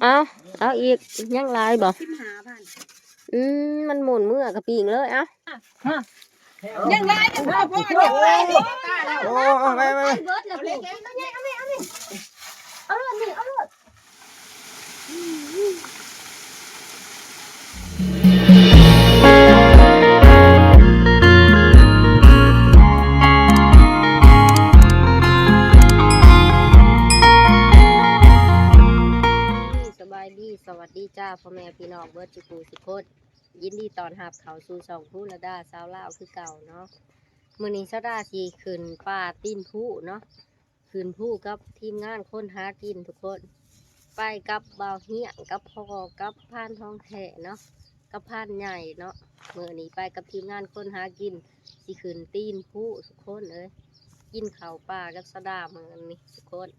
ເອົາ ເອົາອີກ ຍັງຫຼາຍບໍ່? ສິບຫ້າພັນ ອືມ ມັນໝູນເມືອກະປີ້ງເລີຍ ເອົາ ຍັງຫຼາຍ ຍັງພໍ ພໍ ຍັງຫຼາຍ ໂອ້ ໄປ ໄປ ໄປ ເບິດແລ້ວ ເອົາໂລດນີ້ ເອົາໂລດ ສະບາຍດີ ສະຫວັດດີຈ້າ ພໍ່ແມ່ພີ່ນ້ອງເບິດສູ່ຜູ້ສູ່ຄົນ ຍິນດີຕ້ອນຮັບເຂົ້າສູ່ຊ່ອງພູລະດາສາວລາວຄືເກົ່າເນາະ. ມື້ນີ້ສາວດາຊິຂຶ້ນປ່າຕີນພູເນາະ ຂຶ້ນພູກັບທີມງານຄົນຫາກິນທຸກຄົນ ໄປກັບບ່າວຮຽງ ກັບພໍ່ ກັບພານທອງແທ້ເນາະ ກັບພານໃຫຍ່ເນາະ. ມື້ນີ້ໄປກັບທີມງານຄົນຫາກິນ ຊິຂຶ້ນຕີນພູທຸກຄົນເອີຍ ກິນເຂົ້າປ່າກັບສາວດາມື້ນີ້ທຸກຄົນ.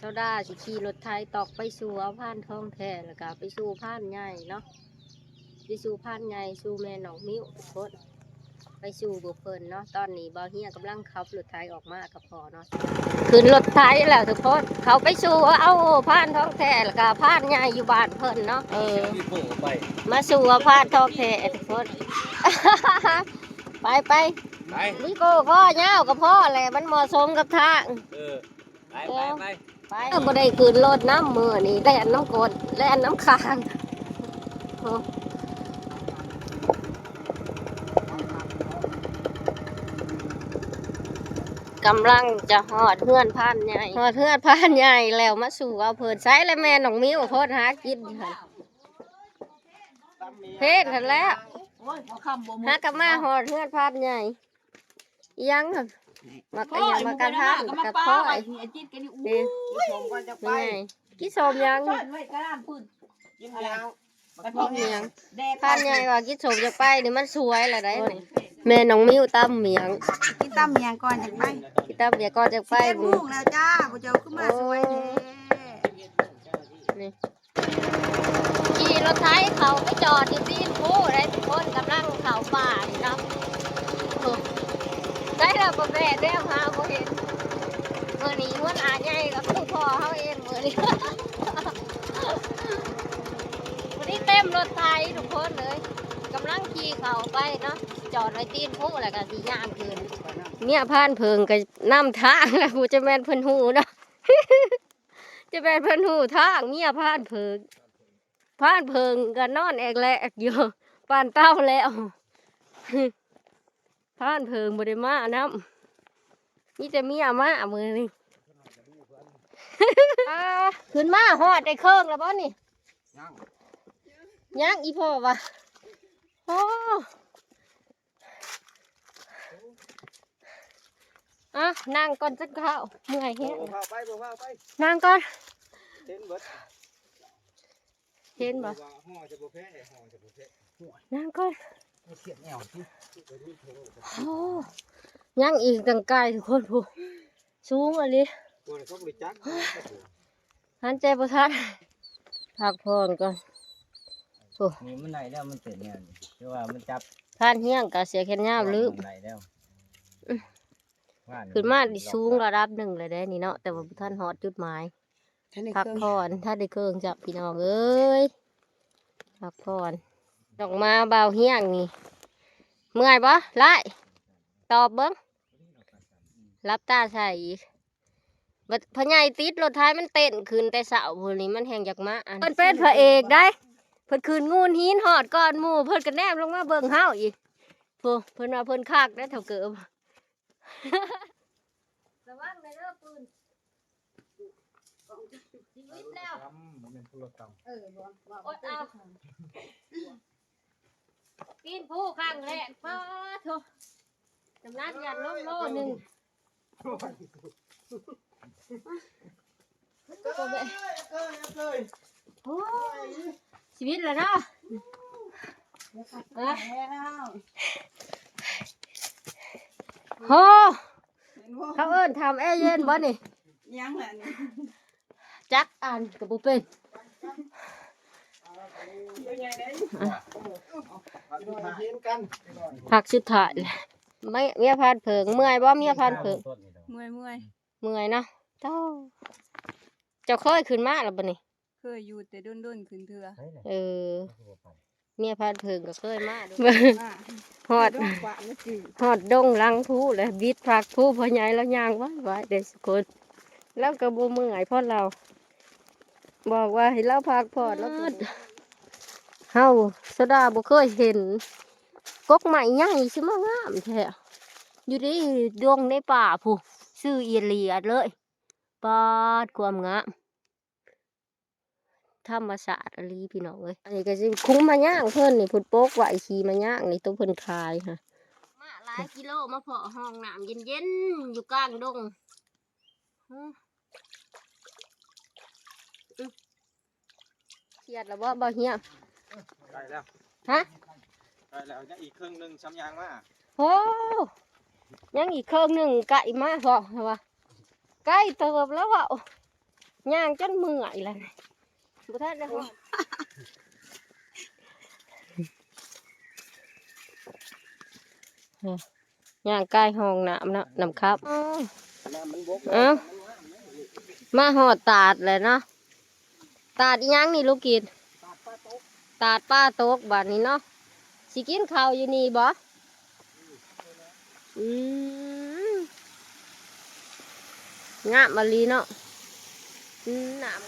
ສາວດາຊິຂີ່ລົດໄຖຕອກໄປສູ່ເອົາພານທອງແທ້ ແລ້ວກະໄປສູ່ພານໃຫຍ່ເນາະ ໄປສູ່ພານໃຫຍ່ ສູ່ແມ່ນ້ອງມິວທຸກຄົນ ໄປສູ່ພວກເພິ່ນເນາະ. ຕອນນີ້ບ່າວຮຽງກຳລັງຂັບລົດໄຖອອກມາກັບພໍ່ເນາະ ຂຶ້ນລົດໄຖແລ້ວທຸກຄົນ ເຂົ້າໄປສູ່ເອົາພານທອງແທ້ ແລ້ວກະພານໃຫຍ່ຢູ່ບ້ານເພິ່ນເນາະ ເອີ ມາສູ່ເອົາພານທອງແທ້ທຸກຄົນ ໄປ ໄປ ໄປ ມີໂກ້ຄໍຍາວກະພໍແຫຼະ ມັນເໝາະສົມກັບທາງ ເອີ ໄປ ໄປ ໄປ ໄປ ບໍ່ໄດ້ຂຶ້ນລົດນຳມື້ນີ້ ແລ່ນນຳກົ້ນ ແລ່ນນຳຄາງ ໂອ້ ກຳລັງຈະຮອດເຮືອນພານໃຫຍ່ ຮອດເຮືອນພານໃຫຍ່ແລ້ວ ມາສູ່ເອົາເພິ່ນ ໃສລະແມ່ນ້ອງມິວ ຄົນຫາກິນຫັ້ນ ເພນຫັ້ນແຫຼະ ຫາກະມາຮອດເຮືອນພານໃຫຍ່. ອີຫຍັງຫັ້ນ ໝາກ ອີຫຍັງ ໝາກກະທັນ ໝາກກະທ້ອຍ ນີ້ ກິນສົມຍັງ ກິນຫຍັງ ພານໃຫຍ່ວ່າກິນສົມຈະໄປນີ້ ມັນສວຍລະໄດ໋ນີ້. ແມ່ນ້ອງມິວຕຳໝຽງ ກິນຕຳໝຽງກ່ອນຈັ່ງໄປ ກິນຕຳໝຽງກ່ອນຈັ່ງໄປ. ສິບເອັດໂມງແລ້ວຈ້າ ພວກເຈົ້າຄືມາສວຍແທ້ ນີ້. ຂີ່ລົດໄຖເຂົ້າໄປຈອດຢູ່ຕີນພູໄດ໋ທຸກຄົນ ກຳລັງເຂົ້າປ່ານີ້ເນາະ. ໂອ້ ໃສລະບໍ່ແບະແນມຫາບໍ່ເຫັນ ມື້ນີ້ຫົວໜ້າໃຫຍ່ກະຄືພໍ່ເຮົາເອງມື້ນີ້ ມື້ນີ້ເຕັມລົດໄຖທຸກຄົນເອີຍ ກຳລັງຂີ່ເຂົ້າໄປເນາະ ຈອດໄວ້ຕີນພູແລ້ວກະຊິຍ່າງຂຶ້ນ. ເມຍພານເຜິ້ງກະນຳທາງລະ ຜູ້ຈະແມ່ນເພິ່ນຮູ້ເນາະ. ຈະແມ່ນເພິ່ນຮູ້ທາງ ເມຍພານເຜິ້ງ ພານເຜິ້ງກະນອນແອກແລກຢູ່ ປານເຕົາແລ້ວ ພານເຜິ້ງບໍ່ໄດ້ມານຳ ມີແຕ່ເມຍມາມື້ນີ້. ອ່າ ຂຶ້ນມາຮອດໄດ້ເຄິ່ງແລ້ວບໍ່ນີ້? ຍັງ ຍັງ ອີ່ພໍ່ວ່າ ໂອ້ ອ່ະ ນັ່ງກ່ອນຈັກຄາວ ເມື່ອຍແຮງ ບໍ່ພາໄປ ບໍ່ພາໄປ ນັ່ງກ່ອນ ເຫັນເບິດ ເຫັນບໍ່ ວ່າຫໍ່ຈະບໍ່ແພ້ ຫໍ່ຈະບໍ່ແພ້ ນັ່ງກ່ອນ ເຈັບແອວຕິ ໂອ້ ຍັງອີກຕັ້ງໄກທຸກຄົນ ຜູ້ ສູງອີ່ຫຼີ ບໍ່ໄດ້ ເຂົາບໍ່ໄດ້ຈັກ ຫັນໃຈບໍ່ທັນ ພັກຜ່ອນກ່ອນ. ໂອ້ ນີ້ມັນໄດ້ແລ້ວ ມັນເປັນແນວນີ້ ແຕ່ວ່າມັນຈັບ ພານຮຽງກະເສື້ອແຂນຍາວລືມ ໄດ້ແລ້ວ ຂຶ້ນມາໄດ້ສູງລະດັບໜຶ່ງແລ້ວເດ້ນີ້ເນາະ ແຕ່ວ່າບໍ່ທັນຮອດຈຸດໝາຍ ພັກຜ່ອນ ທັນໄດ້ເຄິ່ງຈ້ະ ພີ່ນ້ອງເອີຍ ພັກຜ່ອນ. ອອກມາບ່າວຮຽງນີ້ ເມື່ອຍບໍ່? ຫຼາຍ ຕອບເບິ່ງ ຫຼັບຕາໃສ່ອີກ. ບັດພໍ່ໃຫຍ່ຕິດລົດໄຖ ມັນເຕັ້ນຂຶ້ນແຕ່ເຊົ້າພຸ້ນນີ້ ມັນແຮ່ງຢາກມາ ອັນ ເພິ່ນເປັນພະເອກໄດ໋ ເພິ່ນຂຶ້ນໂງນຫີນຮອດກ່ອນໝູ່ ເພິ່ນກະແນມລົງມາເບິ່ງເຮົາອີກ ໂອ້ ເພິ່ນວ່າເພິ່ນຄັກໄດ໋ ເຖົ້າເກີບ ລະວັງເດີປືນ ຊີວິດແລ້ວ ບໍ່ແມ່ນໂທລະກຳ ເອີ ບໍ່ ບໍ່ ອົດເອົາ ປີນພູຄັ້ງແລກ ປາໂທ ຈຳນານຍາດລົງໂລໜຶ່ງ ໂອ້ ຊີວິດລະເນາະ ໂອ້ ເຂົາເອີ້ນຖ້ຳແອເຢັນບໍ່ນີ້? ຍັງແຫຼະນີ້ ຈັກອ່ານກະບໍ່ເປັນ ພັກສຸດທ້າຍ ເມຍພານເຜິ້ງ ເມື່ອຍບໍ່ ເມຍພານເຜິ້ງ? ເມື່ອຍ ເມື່ອຍ ເມື່ອຍເນາະ ເຈົ້າ ເຈົ້າເຄີຍຂຶ້ນມາແລ້ວບໍ່ນີ້? ເຄີຍຢູ່ແຕ່ດົນໆຂຶ້ນເທື່ອ. ເອີ ເມຍພານເພິ່ງກໍເຄີຍມາ ຮອດ ຮອດດົງຫຼັງພູແຫຼະ ບິດຜັກພູ ພໍ່ໃຫຍ່ລາວຍ່າງໄວໆເດ້ທຸກຄົນ. ລາວກໍບໍ່ເມື່ອຍ ພໍລາວບອກວ່າໃຫ້ລາວພັກຜ່ອນ ລາວກໍ ເຮົາ ໂຊດາບໍ່ເຄີຍເຫັນກົກໄມ້ໃຫຍ່ຊິມາງາມແທ້ ຢູ່ໃນດົງໃນປ່າພຸ້ນ ຊື່ອີ່ຫຼຽດເລີຍ. ປາດ ຄວາມງາມ ທຳມະຊາດອີ່ຫຼີພີ່ນ້ອງເອີຍ. ອັນນີ້ກໍຊິຄຸ້ມມາຍ່າງເພິ່ນນີ້ ເພິ່ນປົກໄວ້ຂີ່ມາຍ່າງນີ້ ໂຕເພິ່ນຂາຍຫັ້ນ. ມາຫຼາຍກິໂລ ມາພໍ້ຫ້ອງນ້ຳເຢັນໆ ຢູ່ກາງດົງ. ອື ອື ຂຽດແລ້ວບໍ່ ບໍ່ຮຽງ? ໃກ້ແລ້ວ. ຮະ? ໃກ້ແລ້ວ ຍັງອີກເຄິ່ງໜຶ່ງ ຊຳຍ່າງມາ. ໂອ້ ຍັງອີກເຄິ່ງໜຶ່ງ ໃກ້ມາພໍ້ ວ່າ ໃກ້ເຕີບແລ້ວ ເວົ້າ ຍ່າງຈົນເມື່ອຍແລ້ວ ບໍ່ທັນໄດ້ຮອດ. ຍ່າງໃກ້ຫ້ອງນ້ຳເນາະ ນ້ຳຄັບ. ເອົ້າ ມາຮອດຕາດແລ້ວເນາະ. ຕາດອີ່ຫຍັງນີ້ລູກກິດ? ຕາດປາຕົກ ບາດນີ້ເນາະ ຊິກິນເຂົ້າຢູ່ນີ້ບໍ່? ອືມ ງາມອີ່ຫຼີເນາະ. ອືມ ນ້ຳ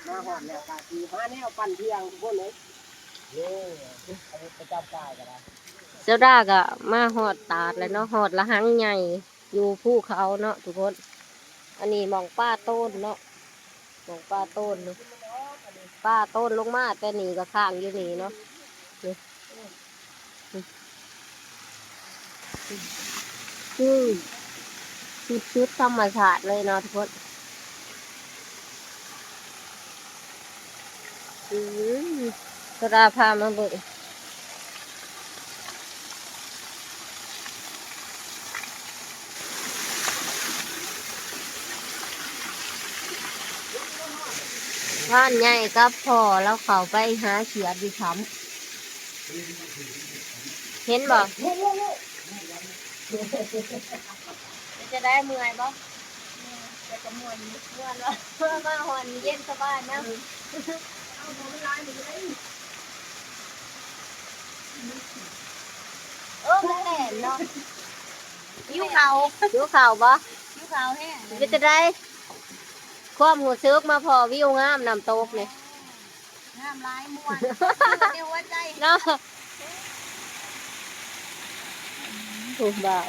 ມາຮອດແລ້ວກະຊິຫາແນວປັ້ນທ່ຽງທຸກຄົນເອີຍ. ເຈົ້າດາກໍມາຮອດຕາດແລ້ວເນາະ ຮອດລະຫັງໃຫຍ່ ຢູ່ພູເຂົາເນາະທຸກຄົນ. ອັນນີ້ໝ່ອງປາໂຕນເນາະ ໝ່ອງປາໂຕນນີ້ ປາໂຕນລົງມາແຕ່ນີ້ກໍຄ້າງຢູ່ນີ້ເນາະ. ນີ້ ຄືສຸດໆທຳມະຊາດເລີຍເນາະທຸກຄົນ. ອືມ ໂຊດາພາມາເບິ່ງ ພານໃຫຍ່ກັບພໍ່ລາວເຂົ້າໄປຫາຂຽດຢູ່ຖ້ຳ ເຫັນບໍ່? ເປັນຈັ່ງໃດ ເມື່ອຍບໍ່? ແຕ່ກໍມ່ວນຢູ່ ມ່ວນບໍ່? ມາຮອດນີ້ເຢັນສະບາຍນະ. ເອີ ມັນແໜ້ນເນາະ ຫິວເຂົ້າ ຫິວເຂົ້າບໍ່? ຫິວເຂົ້າແຮງ. ເປັນຈັ່ງໃດ ຄວາມຮູ້ສຶກມາພໍ້ວິວງາມນ້ຳຕົກນີ້? ງາມຫຼາຍ ມ່ວນ ໃນຫົວໃຈເນາະ. ຜູ້ບ່າວ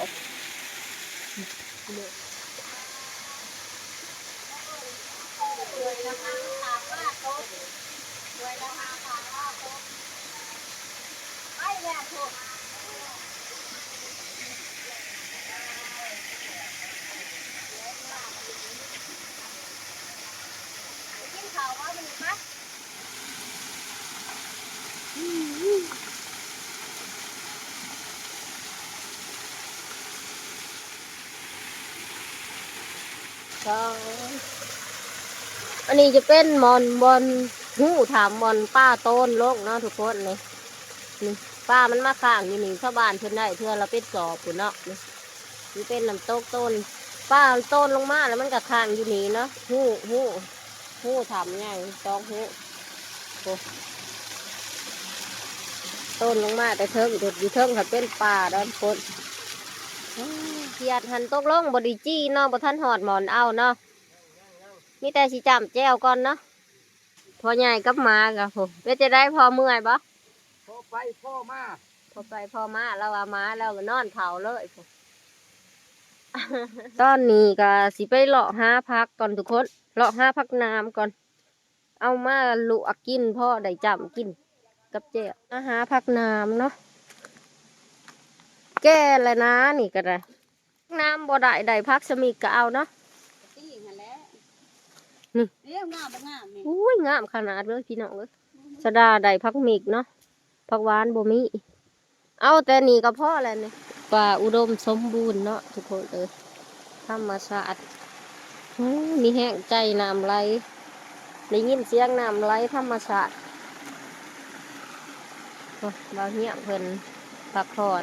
ກິນເຂົ້າບໍ່ມື້ນີ້? ອັນນີ້ຈະເປັນບ່ອນ ບ່ອນຮູຖ້ຳ ບ່ອນປາໂຕນລົງເນາະທຸກຄົນ. ນີ້ ນີ້ ປາມັນມາຄ້າງຢູ່ນີ້ ຊາວບ້ານເພິ່ນໄດ້ເທື່ອລະເປັນສອບພຸ້ນເນາະ. ນີ້ ມັນເປັນນ້ຳຕົກໂຕນ ປາໂຕນລົງມາແລ້ວມັນກໍຄ້າງຢູ່ນີ້ເນາະ. ຮູ ຮູ ຮູຖ້ຳໃຫຍ່ສອງຮູ ໂອ້ ໂຕນລົງມາແຕ່ເທິງ ຢູ່ເທິງກໍເປັນປ່າດອນຄົນ. ຂຽດຫັ້ນຕົກລົງບໍ່ໄດ້ຈີ່ເນາະ ບໍ່ທັນຮອດໝ່ອນເອົາເນາະ ມີແຕ່ຊິຈ້ຳແຈ່ວກ່ອນເນາະ. ພໍ່ໃຫຍ່ກັບໝາກໍ ໂອ້ ເປັນຈັ່ງໃດພໍ່ ເມື່ອຍບໍ່? ພໍໄປພໍມາ ພໍໄປພໍມາ ລາວວ່າມາແລ້ວກໍນອນເຝົ້າເລີຍ. ຕອນນີ້ກໍຊິໄປເລາະຫາຜັກກ່ອນທຸກຄົນ ເລາະຫາຜັກໜາມກ່ອນ ເອົາມາລວກກິນ ພໍໄດ້ຈ້ຳກິນກັບແຈ່ວ. ມາຫາຜັກໜາມເນາະ ແກ່ແລ້ວນາ ນີ້ກໍໄດ້ ໜາມບໍ່ໄດ້ ໄດ້ຜັກສະມິກກໍເອົາເນາະ. ປີ້ງຫັ້ນແຫຼະ ນີ້ ເດ້ ງາມບໍ່ງາມນີ້? ໂອ້ຍ ງາມຂະໜາດເລີຍພີ່ນ້ອງເອີຍ. ສະດາໄດ້ຜັກມິກເນາະ ຜັກຫວານບໍ່ມີ ເອົາແຕ່ນີ້ກໍພໍແລ້ວນີ້. ປ່າອຸດົມສົມບູນເນາະທຸກຄົນເອີຍ ທຳມະຊາດ. ໂອ້ ມີແຮງໃຈ ນ້ຳໄຫຼ ໄດ້ຍິນສຽງນ້ຳໄຫຼທຳມະຊາດ. ໂອ້ ບ່າວຮຽງເພິ່ນພັກຜ່ອນ.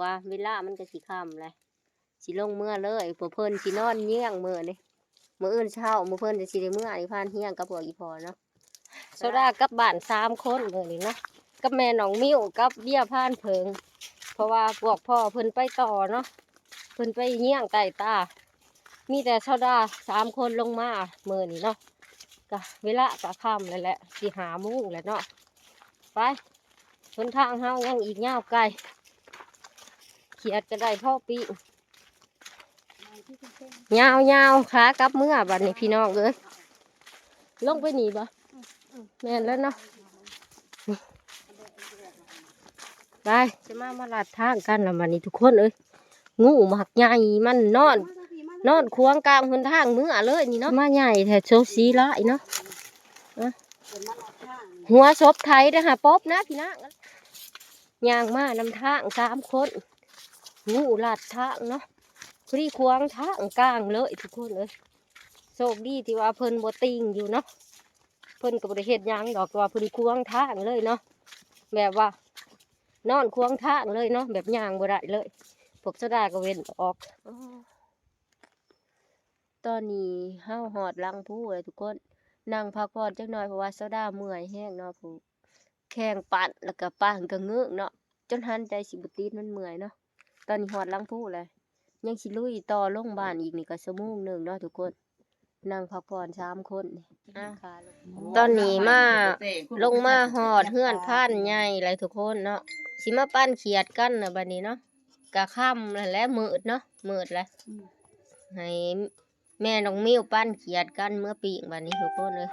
ວ່າເວລາມັນກໍຊິຄ່ຳແລ້ວ ຊິລົງເມືອເລີຍ ພວກເພິ່ນຊິນອນເຍືອງມື້ນີ້ ມື້ອື່ນເຊົ້າ ໝູ່ເພິ່ນກໍຊິໄດ້ເມືອອີ່ພານຮຽງກັບພວກອີ່ພໍ່ເນາະ. ໂຊດາກັບບ້ານສາມຄົນມື້ນີ້ເນາະ ກັບແມ່ນ້ອງມິວ ກັບເບຍພານເຜິງ ເພາະວ່າພວກພໍ່ເພິ່ນໄປຕໍ່ເນາະ ເພິ່ນໄປເຍືອງໃຕ້ຕາ ມີແຕ່ໂຊດາສາມຄົນລົງມາມື້ນີ້ເນາະ. ກະເວລາກະຄ່ຳແລ້ວແຫຼະ ຊິຫ້າໂມງແລ້ວເນາະ. ໄປ ຫົນທາງເຮົາຍັງອີກຍາວໄກ ຂຽດກໍໄດ້ພໍປີ້ງ ຍາວໆ ຂາກັບເມືອບັດນີ້ພີ່ນ້ອງເອີຍ. ລົງໄປນີ້ບໍ່? ແມ່ນແລ້ວເນາະ ໄປ ຈະມາ ມາລັດທາງກັນລະບັດນີ້ທຸກຄົນເອີຍ. ງູບັກໃຫຍ່ມັນນອນ ນອນຂວາງກາງຫົນທາງເມືອເລີຍນີ້ເນາະ ມາໃຫຍ່ແທ້ ໂຊສີຫຼາຍເນາະ. ຫົວສົບໄຖເດ້ຫາປົບນະພີ່ນ້ອງ ຍ່າງມານຳທາງສາມຄົນ ງູລັດທາງເນາະ ພໍດີຂວາງທາງກາງເລີຍທຸກຄົນເອີຍ. ໂຊກດີທີ່ວ່າເພິ່ນບໍ່ຕິ່ງຢູ່ເນາະ ເພິ່ນກໍບໍ່ໄດ້ເຮັດຫຍັງດອກ ແຕ່ວ່າເພິ່ນຂວາງທາງເລີຍເນາະ ແບບວ່ານອນຂວາງທາງເລີຍເນາະ ແບບຍ່າງບໍ່ໄດ້ເລີຍ. ພວກໂຊດາກໍເວັ້ນອອກ. ຕອນນີ້ເຮົາຮອດຫຼັງພູແລ້ວທຸກຄົນ ນັ່ງພັກຜ່ອນຈັກໜ່ອຍ ເພາະວ່າໂຊດາເມື່ອຍແຮງເນາະ ຜູ້ແຂ່ງປັ່ນ ແລ້ວກໍປາງກະເງີກເນາະ ຈົນຫັນໃຈຊິບໍ່ຕິດ ມັນເມື່ອຍເນາະ. ຕອນນີ້ຮອດຫຼັງພູແລ້ວ ຍັງຊິລຸຍຕໍ່ລົງບ້ານອີກນີ້ກໍຊົ່ວໂມງໜຶ່ງເນາະທຸກຄົນ. ນັ່ງພັກຜ່ອນສາມຄົນນີ້ ຕອນນີ້ມາ ລົງມາຮອດເຮືອນພານໃຫຍ່ແລ້ວທຸກຄົນເນາະ ຊິມາປັ່ນຂຽດກັນລະບັດນີ້ເນາະ. ກະຄ່ຳແລ້ວແຫຼະ ມືດເນາະ ມືດແລ້ວ ໃຫ້ແມ່ນ້ອງມິວປັ່ນຂຽດກັນເມືອປີ້ງບັດນີ້ທຸກຄົນເອີຍ.